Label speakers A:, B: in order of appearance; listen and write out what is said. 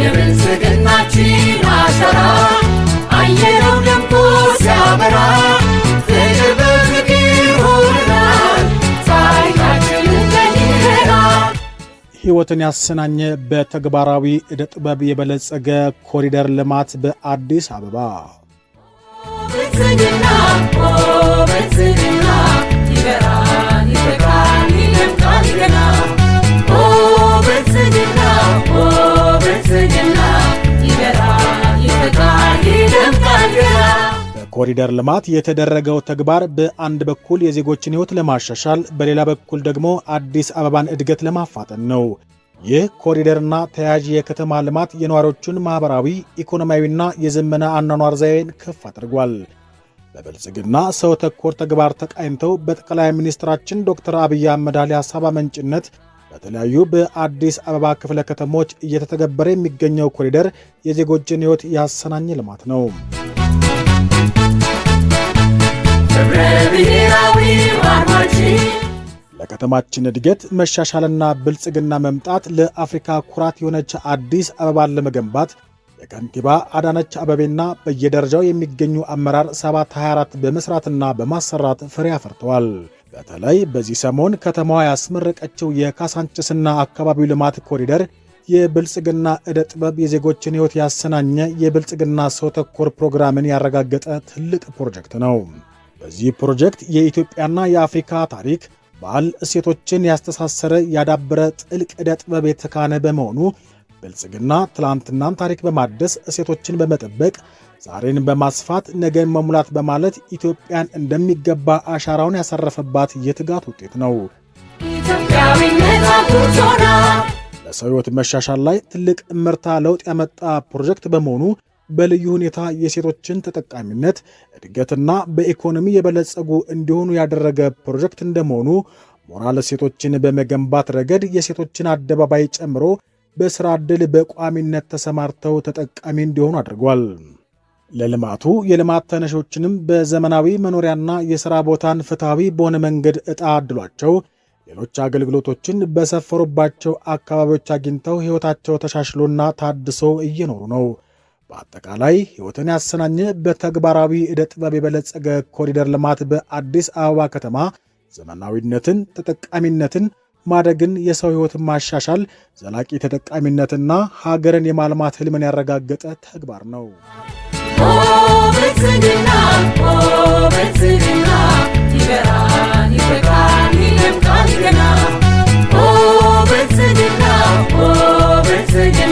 A: የብልጽግናችን አሻራ አየነው ደምቆ ሲያበራ፣ ፍቅር በፍቅር ሆነናል፣ ታሪካችንን ቀይረናል።
B: ሕይወትን ያሰናኘ በተግባራዊ ዕደ ጥበብ የበለጸገ ኮሪደር ልማት በአዲስ አበባ።
A: ብልጽግና፣ ኦ ብልጽግና፣ ይበራል፣ ይፈካል፣ ይደምቃል ገና። ኦ ብልጽግና፣ ኦ ብልጽግና፣ ይበራል፣ ይፈካል፣ ይደምቃል ገና።
B: በኮሪደር ልማት የተደረገው ተግባር በአንድ በኩል የዜጎችን ሕይወት ለማሻሻል፣ በሌላ በኩል ደግሞ አዲስ አበባን እድገት ለማፋጠን ነው። ይህ ኮሪደርና ተያያዥ የከተማ ልማት የነዋሪዎቹን ማኅበራዊ፣ ኢኮኖሚያዊና የዘመነ አኗኗር ዘይቤን ከፍ አድርጓል። በብልጽግና ሰው ተኮር ተግባር ተቃኝተው በጠቅላይ ሚኒስትራችን ዶክተር አብይ አህመድ አሊ ሀሳብ አመንጭነት በተለያዩ በአዲስ አበባ ክፍለ ከተሞች እየተተገበረ የሚገኘው ኮሪደር የዜጎችን ሕይወት ያሰናኘ ልማት ነው።
A: ህብረ ብሔራዊ አርማችን።
B: ለከተማችን እድገት መሻሻልና ብልጽግና መምጣት ለአፍሪካ ኩራት የሆነች አዲስ አበባን ለመገንባት የከንቲባ አዳነች አበቤና በየደረጃው የሚገኙ አመራር 724 በመስራትና በማሰራት ፍሬ አፍርተዋል። በተለይ በዚህ ሰሞን ከተማዋ ያስመረቀችው የካሳንችስና አካባቢው ልማት ኮሪደር የብልጽግና ዕደ ጥበብ የዜጎችን ሕይወት ያሰናኘ፣ የብልጽግና ሰው ተኮር ፕሮግራምን ያረጋገጠ ትልቅ ፕሮጀክት ነው። በዚህ ፕሮጀክት የኢትዮጵያና የአፍሪካ ታሪክ፣ ባህል፣ እሴቶችን ያስተሳሰረ፣ ያዳበረ ጥልቅ ዕደ ጥበብ የተካነ በመሆኑ ብልጽግና ትላንትናን ታሪክ በማደስ፣ እሴቶችን በመጠበቅ፣ ዛሬን በማስፋት፣ ነገን መሙላት በማለት ኢትዮጵያን እንደሚገባ አሻራውን ያሳረፈባት የትጋት ውጤት ነው።
A: ኢትዮጵያዊነት አኩርቶናል።
B: ለሰው ሕይወት መሻሻል ላይ ትልቅ እመርታ ለውጥ ያመጣ ፕሮጀክት በመሆኑ በልዩ ሁኔታ የሴቶችን ተጠቃሚነት፣ እድገትና በኢኮኖሚ የበለጸጉ እንዲሆኑ ያደረገ ፕሮጀክት እንደመሆኑ ሞራል እሴቶችን በመገንባት ረገድ የሴቶችን አደባባይ ጨምሮ በሥራ ዕድል በቋሚነት ተሰማርተው ተጠቃሚ እንዲሆኑ አድርጓል። ለልማቱ የልማት ተነሾችንም በዘመናዊ መኖሪያና የሥራ ቦታን ፍትሐዊ በሆነ መንገድ ዕጣ አድሏቸው ሌሎች አገልግሎቶችን በሰፈሩባቸው አካባቢዎች አግኝተው ሕይወታቸው ተሻሽሎና ታድሶ እየኖሩ ነው። በአጠቃላይ ሕይወትን ያሰናኘ በተግባራዊ ዕደ ጥበብ የበለጸገ ኮሪደር ልማት በአዲስ አበባ ከተማ ዘመናዊነትን፣ ተጠቃሚነትን፣ ማደግን፣ የሰው ሕይወትን ማሻሻል፣ ዘላቂ ተጠቃሚነትና ሀገርን የማልማት ህልምን ያረጋገጠ ተግባር ነው።
A: ኦ ብልጽግና፣ ኦ ብልጽግና፣ ይበራል፣ ይፈካል፣ ይደምቃል ገና። ኦ ብልጽግና፣ ኦ ብልጽግና።